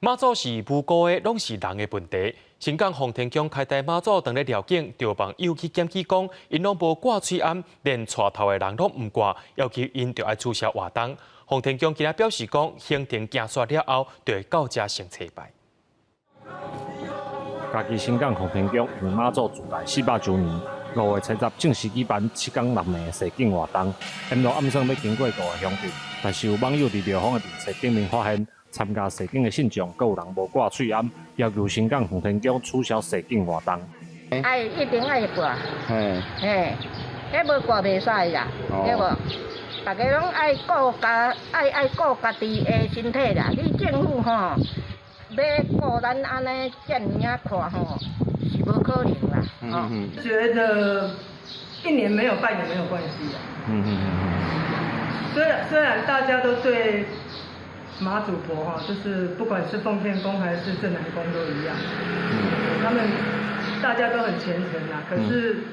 媽祖是無辜的，攏是人的問題。新港奉天宮開台媽祖當咧寮境，就有網友去檢舉講，𪜶攏無掛喙罨，連帶頭的人攏毋掛，要求𪜶著愛取消活動。奉天宮今仔表示講，行程行煞了後，就會到遮先祭拜。嘉義新港奉天宮為媽祖祖誕400週年，5月初10正式舉辦7工6暝的誓敬活動。沿路暗算欲經過五個鄉鎮，但是有網友佇廟方的面冊頂面發現，參加誓敬的信眾，閣有人無掛喙罨，要求新港奉天宮取消誓敬活動。愛一定愛掛，嘿，彼無掛袂使啦，對無？大家攏愛顧家，愛愛顧家己的身體啦。你政府吼，欲顧咱按呢遮爾仔看吼，是無可能啦。吼。覺得一年沒有辦也沒有關係啦。雖然大家都對媽祖婆哈，就是不管是奉天宮還是鎮南宮都一樣，他們大家都很虔誠啦。可是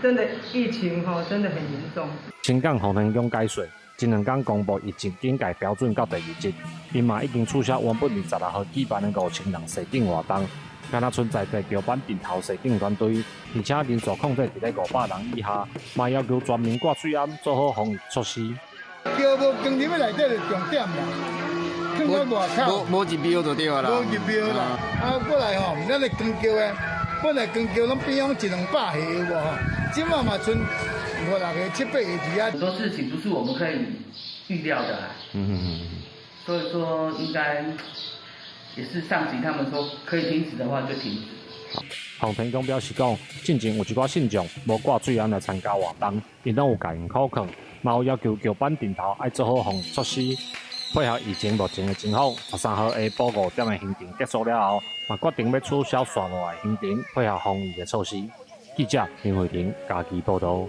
真的疫情哈，真的很嚴重。新港奉天宮解說，前兩工公布疫情警戒標準到第二級，𪜶嘛已經取消原本26號舉辦的5000人誓敬活動，敢若賰在地轎班陣頭誓敬團隊，而且人數控制佇咧500人以下，嘛要求全民掛喙罨，做好防疫措施。轎無扛入去內底就重點啦。無無入廟就對啦，無入廟啦。啊，過來吼，咱的扛轎的，本來扛轎攏變講一兩百個有無吼？這馬嘛賰五六個、七八個佇遐。很多事情不是我們可以預料的。所以說應該也是上級他們說可以停止的話就停止。奉天宮表示講，進前有一寡信眾無掛喙罨來參加活動，𪜶攏有共𪜶口勸，嘛有要求轎班陣頭愛做好防疫措施。配合疫情目前的情況，13號下晡5點的行程結束了後，嘛決定欲取消紲落來行程，配合防疫的措施。記者林慧婷嘉義報導。